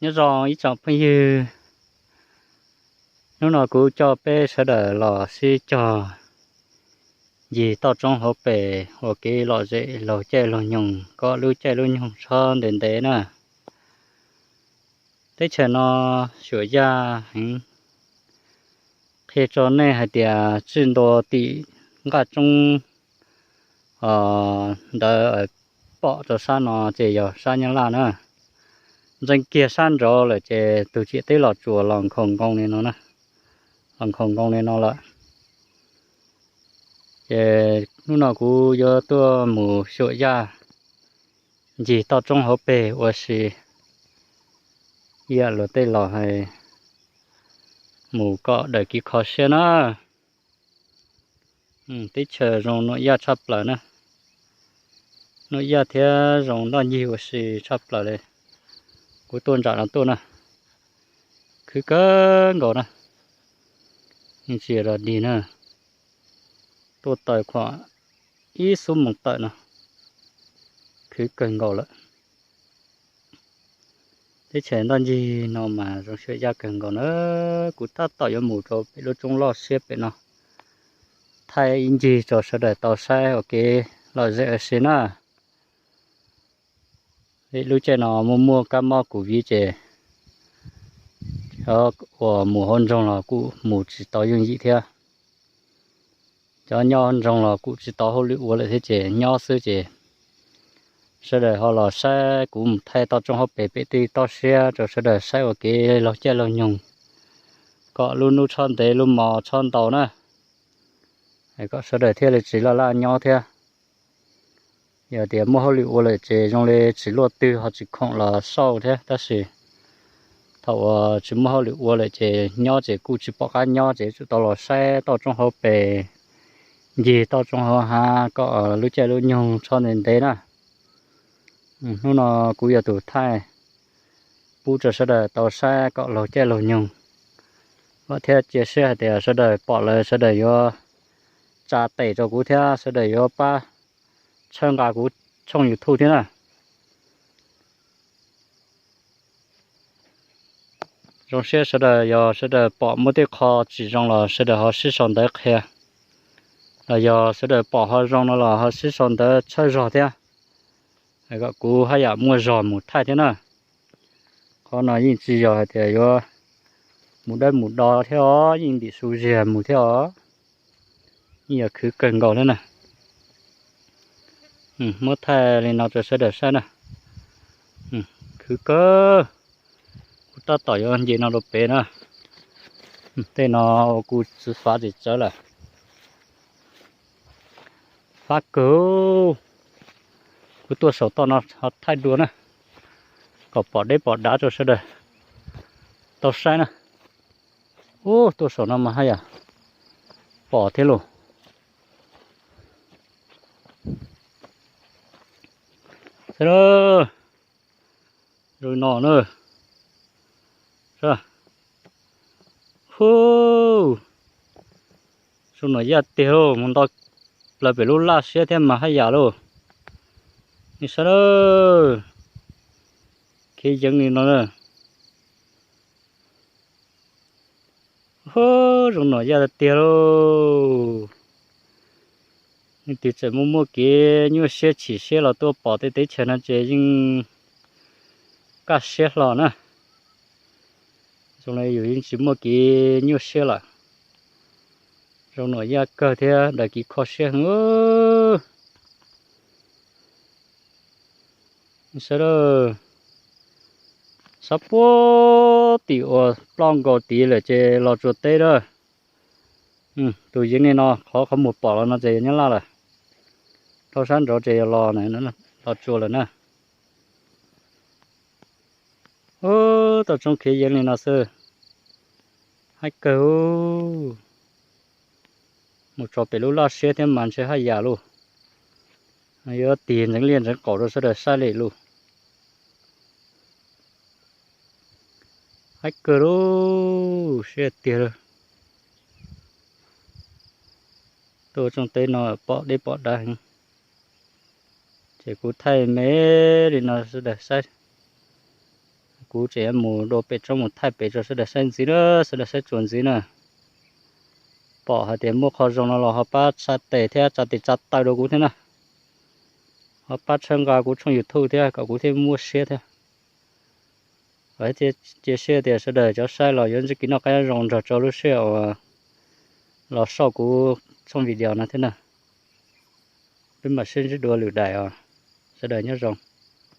Nyob zoo ib tsoom phooj ywg, hnub no kuv coj peb sawv daws los sib cog ncig toj roob hauv pes ua kev lom zem laug caij laug nyoog kom lub caij lub nyoog tshob ntev ntev na. Teb chaws no xyuam yaj heev, qhia rau nej hais tias txij ntua tim nqaj roob ntawd pom rau sab no ces yog sab Nyab Laj na. Ntxeev kiag sab nraud lawm ces tus ciam teb Los Tsuas los nkhaus nkoos li no na, los nkhaus nkoos li no lawm. Ces hnub no kuv yuav tuaj mus xyuam yaj ncig toj roob hauv pes ua si, ib yam luag tej los hais, mus kom daws kev kho siab na. Teb chaws zoo nuam yaj tshaj plaws na, nuam yaj thiab zoo ntoj ncig ua si tshaj plaws li. Kuv tuaj nram no tuaj na, khwv kawg nkaus na, yeej tsis yog dig na, tuaj tawm khuam ib xuab moos tawm no, khwv kawg nkaus lawm. Teb chaws ntoj ncig no mas zoo xyuam yaj kawg nkaus na. Kuv tab tom yuav mus rau pem lub roob loj siab pem no, thaij ib ncig rau sawv daws tau saib ua kev lom zem ua si na. Vim lub caij no muaj muaj kab mob covid ces cov uas mus hauv nroog los kuj mus tsis tau yooj yim thiab. Cov nyob nroog los kuj tsis tau hauj lwm ua lawm thiab ces nyob xwb ces sawv daws ho los saib kuv mus thaij toj roob hauv pes pem tej toj siab rau sawv daws saib ua kev laug caij laug nyoog kom lub hnub tshob ntev lub hmo tshob ntau na, kom sawv daws thiaj li tsis laj laj nyob thiab. Yog tias muaj hauj lwm ua lawm ces zoo li tsis luaj twg ho tsis khoom los xauj thiab, tab sis thaum uas tsis muaj hauj lwm ua lawm ces nyob ces kuj tsis pom qab nyob ces tsum tau los saib toj roob hauv pes, ncig toj roob hauv hav kom lub caij lub nyoog tshob ntev ntev na. Hnub no kuv yog tus thaij pub rau sawv daws tau saib kom laug caij laug nyoog, thiab cia siab hais tias sawv daws pom lawm sawv daws yuav tsa tes rau kuv thiab sawv daws yuav pab txhawb nqa kuv tshooj YouTube thiab na. Zoo siab sawv daws, yog sawv daws pom muaj tej qho tsis zoo los sawv daws ho sib sau ntawv qhia, los yog sawv daws pom ho zoo no los ho sib sau ntawv tshawb zog thiab, kom kuv haj yam muaj zog mus thaij thiab na. Qhov no yeej tsis yog hais tias yuav mus dawb mus do thiab os, yeej ntim su ziag mus thiab os, yeej yog khwv kawg nkaus thiab na. Muab thaij li no rau sawv daws saib na. Khwv kawg, kuv tab tom yuav nce no rau pem na. Tej no kuv txiv fav tsis tsawv lawm. Fab kawg, kuv tuaj saum toj no ho thaij dua na, kom pom deb pom dav rau sawv daws tau saib na. Ub, tuaj saum no mas haj yam pom thiab lauj. Saib, zoo no na. Hu, zoo nuam yaj tiag lauj, mus nto plaws pem lub laj siab thiab mas haj yam lauj. Nej saib, khiav yeev li no na. Hu, zoo nuam yaj tiag lauj. Leej twg tseem muaj muaj kev nyuaj siab chim siab los tuaj pom tej teb chaws no ces yeej kaj siab hlo na. Zoo li yus yeej tsis muaj kev nyuaj siab lawm. Zoo nuam yaj kawg thiab daws kev kho siab heev. Sawv daws, sab puag tim uas ploj nkaus tid lawm ces Los Tsuas teb na. Tus yeev li no, qhov qhov muag pom los no ces yog Nyab Laj lawm. Dhau sab nraud ces yog Los, Los Tsuas lawm na. Ub, toj roob khiav yeev li no xwb, haib kawg. Mus tso pem lub laj siab thiab mas ntshe haj yam lauj. Yuav tig ntxeev liaj ntxeev qaum rau sawv daws saib li lauj. Haib kawg lauj, siab tiag lauj. Tuaj tsooj teb no pom deb pom dav heev, ces kuv thaij me li no sawv daws saib. kuv tseem yuav mus dua pem roob mus thaij pem rau sawv daws saib ntxiv na, sawv daws saib tsuas ntxiv na. Pom hais tias muaj qhov zoo no los ho pab tsa tes thiab tsa tes tsa taw rau kuv thiab na. Ho pab tshawb nqa kuv tshooj YouTube thiab kom kuv thiaj muaj siab thiab. Cia siab tias sawv daws cov saib los yuav ntsib kev noj qab nyob zoo nrog rau lub sij hawm uas los saib kuv tshooj video no thiab na. Peb mam sib ntsib dua lwm daim os. Sawv daws nyob zoo.